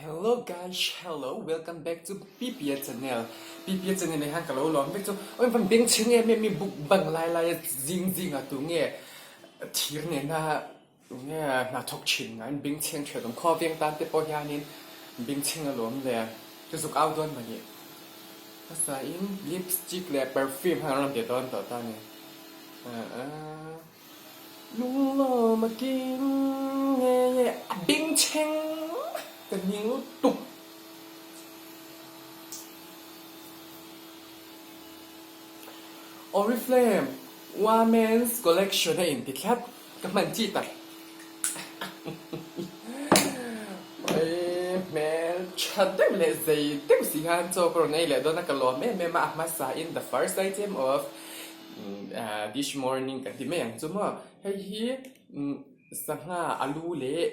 Hello guys, hello, welcome back to PPA channel. PPA channel ah hian ka lo lawm vek chu. Oi van beng chhing em em mi buk bang lai lai a zing zing ah tu nge thir nena nge hna thawk thin nga in beng chheng thin awm khaw veng tan te pawh hianin beng chheng alawm le ka zuk au dawn mawni. Hmasa in lipstick leh perfume khan an rawn be dawn tawh ta a ni. Lunglawm a kim ngei e, a bengchheng ka ning lutuk. Oriflame Women's Collection a inti tlat, ka hman chi tak. Oi hmel tha deuh leh zei deuh si hian chaw ka rawn ei leh dawn a, ka lawm em em a, a hmasa in the first item of This morning kan ti mai ang chu maw hei hi sangha alu leh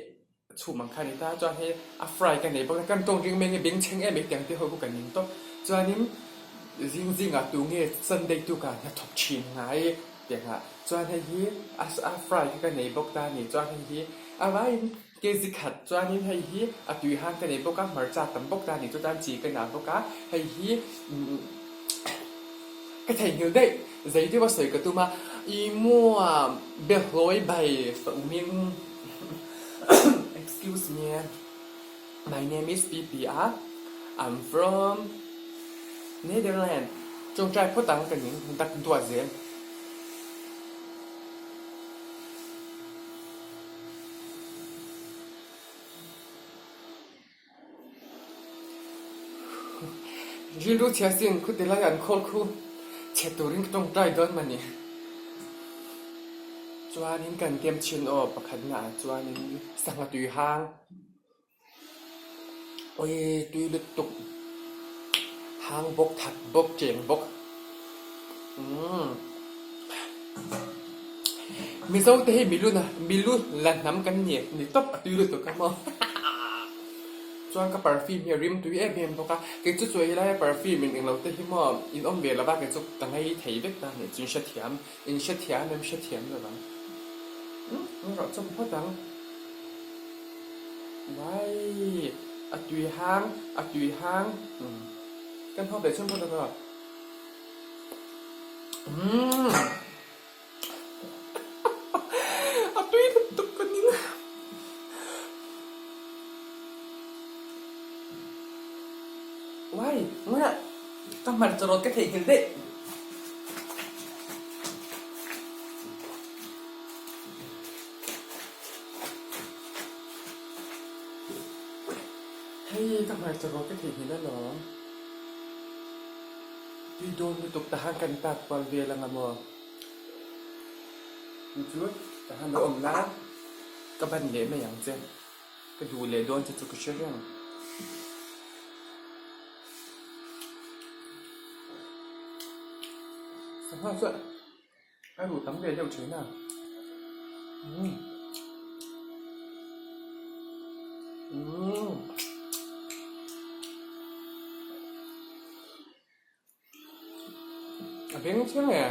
chhum ang kha a ni ta chuan hei a fry ka nei bawk a kan tawng ring mai nge bengchheng em em tiang te ho khu kan ning tawp chuanin zing zingah tu nge Sunday tuk ah hnathawk thin ngai tiang ah chuan hei hi a fry kha ka nei bawk ta a ni chuan hei hi a vaiin Kg khat chuanin hei hi a tui hang ka nei bawk a, hmarcha tam bawk ta a ni chu chuan chi ka nah bawk a, hei hi ka theihnghilh daih zei deuh a sawi ka tum a, i maw behlawi bai faumin excuse me my name is Pp a I'm from Netherland tawngtai phawt ang ka ning dak duah zel. Rilru chhia sin khu ti lai an khawl khu chhe turin ka tawngtai dawn mani. Chuanin kan tem chhin aw pakhatna ah chuanin sangha tui hang. Awi tui lutuk hang bawk that bawk cheng bawk umm Mizo te hi milu na milu la hnam kan ni ni tawp a tui lutuk a maw chuan ka perfume hi a rim tui em em bawk a kei chu chuai laia perfume in englo te hi maw in awm ve lova kei chu ka ngei thei vek ta nih chu in hrethiam in hrethiam em hrethiam lo vang umm rawh chawm phawt ang. Vai, a tui hang, a tui hang. Kan hawp leh chhung phawt a. Umm. A tui lutuk ka ning. Vai, ngaih ah ka hmarcha rawt ka theihnghilh daih. Hei ka hmarcha rawh ka theihnghilh alawm. Tui dawn lutuk tahan kan tat kual vel anga maw? Chu chu tahan lo awm la, ka ban leh mai ang che. Ka duh leh dawn che chu ka hre reng. Sangha chuan. A ruh tam ve deuh thin a. Umm. Umm. A beng chiang e.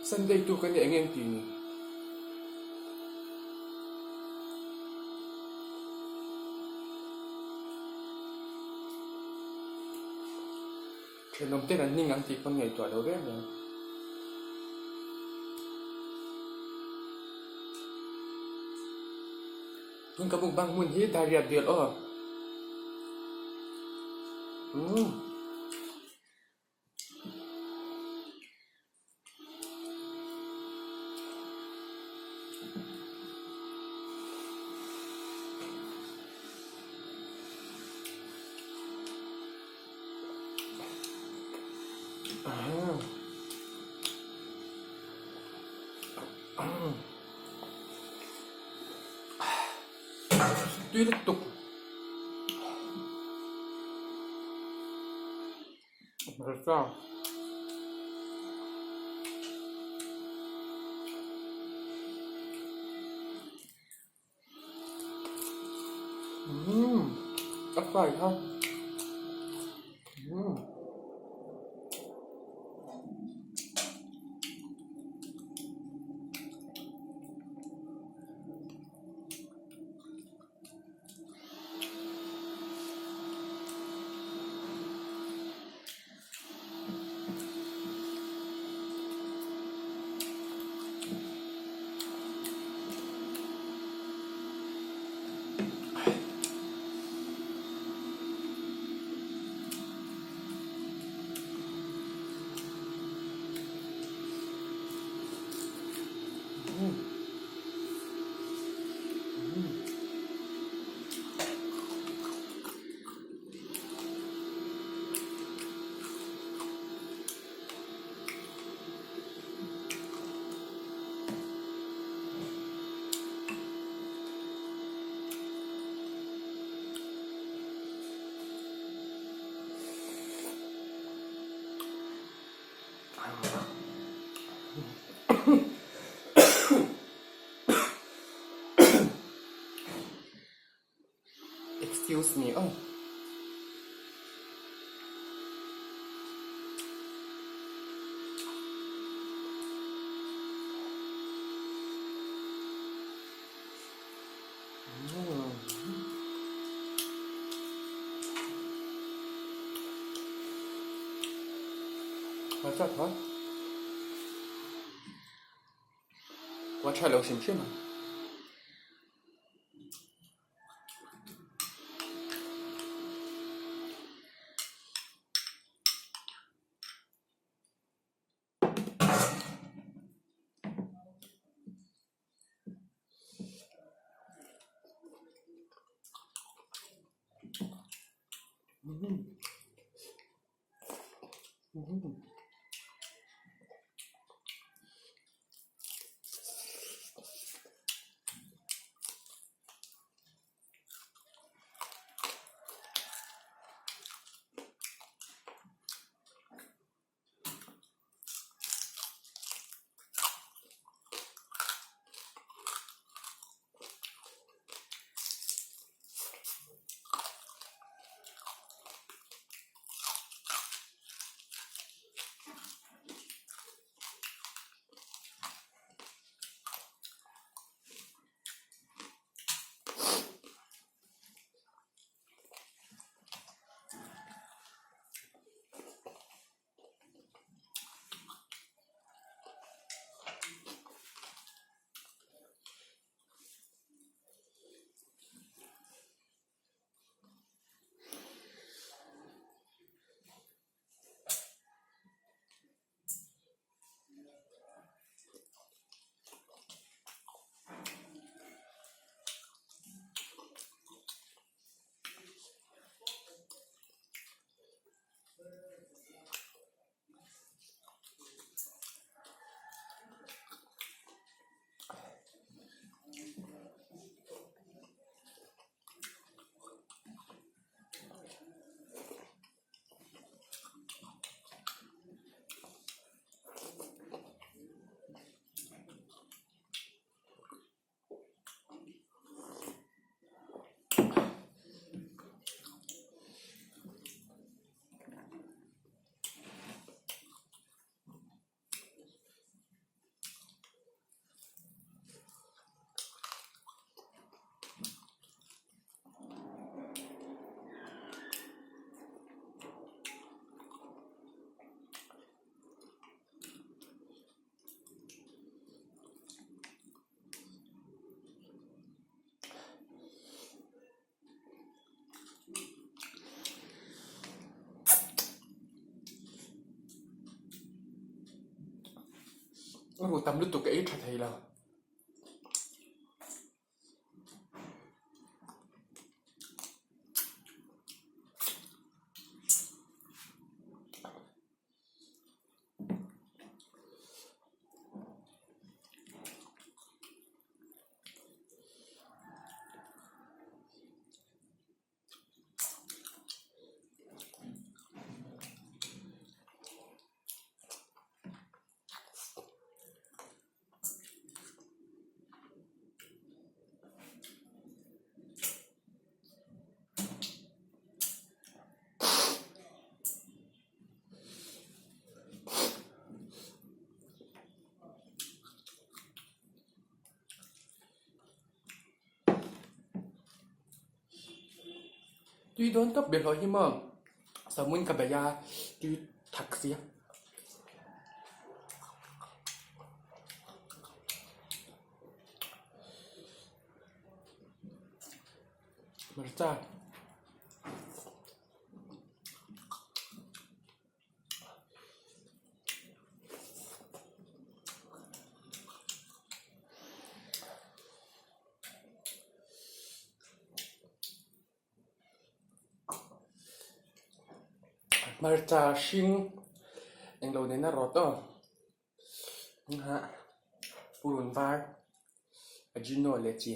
Sunday tu ka ni eng eng ti ni. Thenawm ten an ning ang tih pawn ngaihtuah lo reng reng. Tun ka mukbang hmun hi Dariat vel aw. Umm. Tui lutuk. Hmarcha. Umm a fry kha. Umm. Excuse me aw. Hmarcha tho a tha lo hrim hrim a. Ru tam lutuk ka ei tha thei lo. Tui dawn tawp ber hlawh hi maw samun ka bei a tui thak sia. Hmarcha. Hmarcha hring englo nena rawt aw purun var ajino leh chi.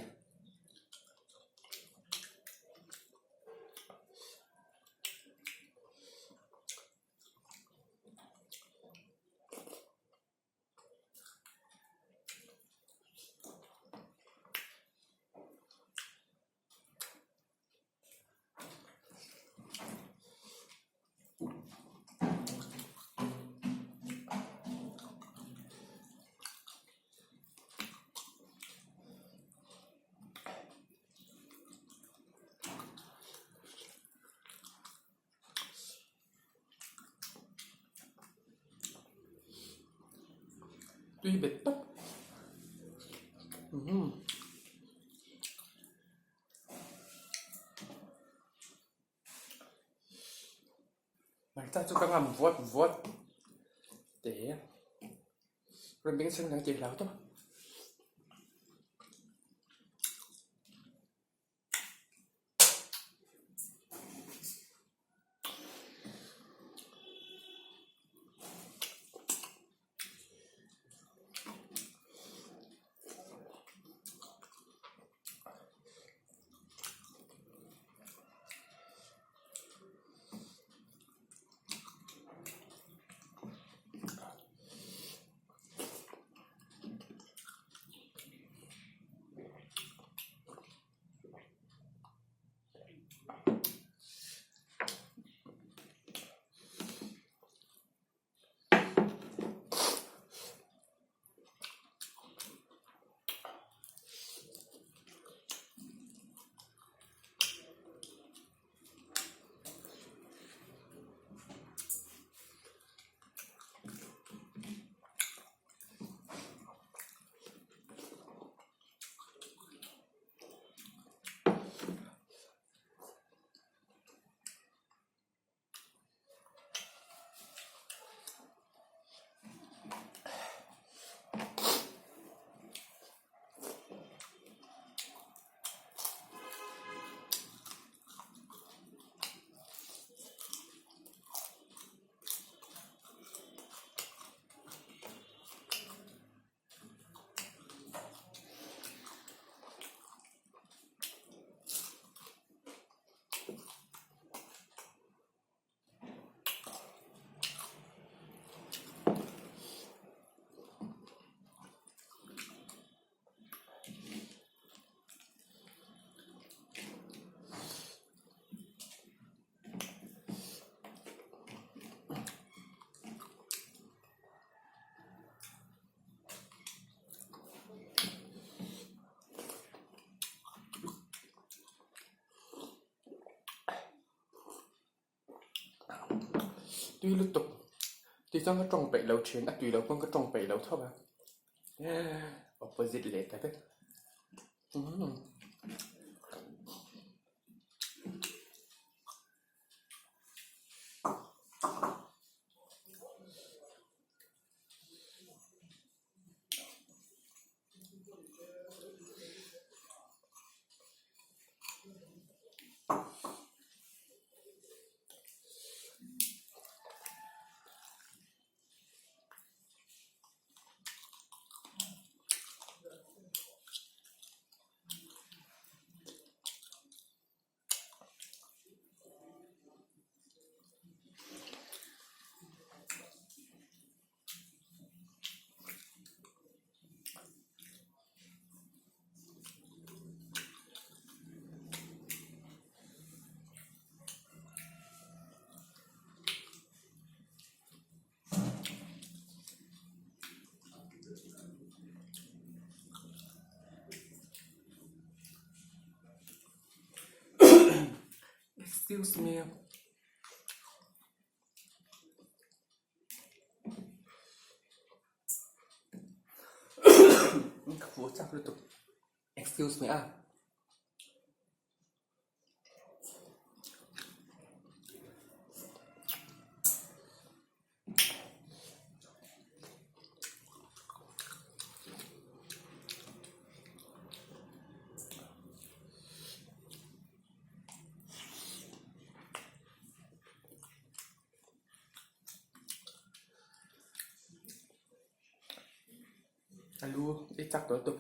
Tui bet tawp umm. Hmarcha chu ka ngam vuat vuat te rawn beng chheng dang tih hlau tawp a. Tui lutuk tui chuan ka tawng peih lo thin a tui lo pawn ka tawng peih lo tho a opposite leh ta vek umm. Excuse me. Ka fuh chak lutuk. Excuse me a. Alu i chak tawh lutuk.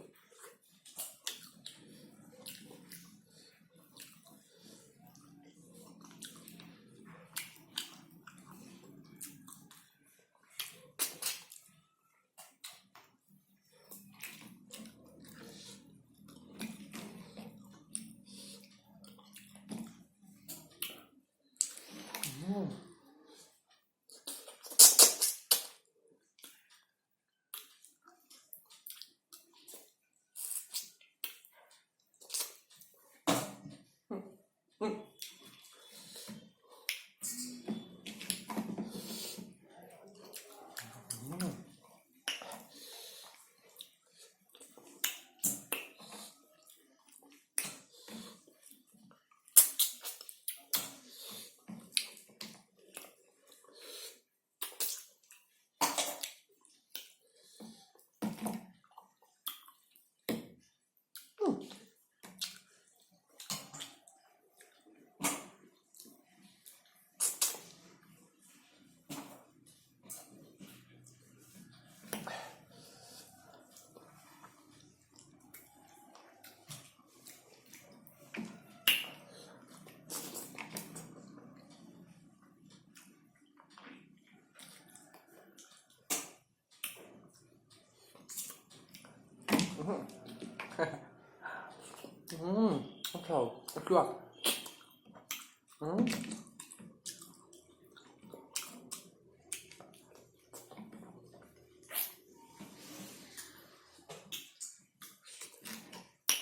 A thau a tluak.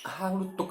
A hang lutuk.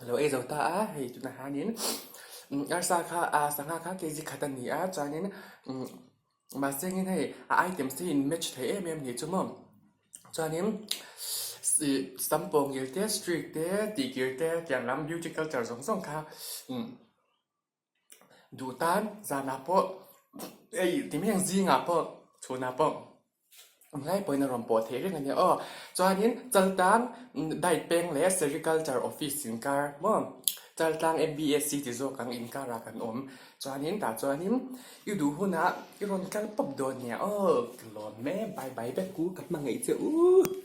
Lo ei zo ta a hei tunah hianin arsa kha ah sangha kha kg khat a ni a chuanin mahse engin hei a items te hi in match thei em em ni chu maw chuanin ih sam pawh ngil te streak te tih kir te tiang lam beauty culture zawng zawng kha. Duh tan zanah pawh ei ti mai ang zingah pawh chhunah pawh englai pawhin a rawn pawh theih reng a nia aw. Chuanin Chaltlang Diet Peng leh Sericulture Office inkar maw Chaltlang MBSC ti zawk ang inkarah kan awm. Chuanin tah chuanin i duh hunah i rawn kal pawp dawn nia aw. Ka lawm e, bye bye vek u, ka hmangaih che u.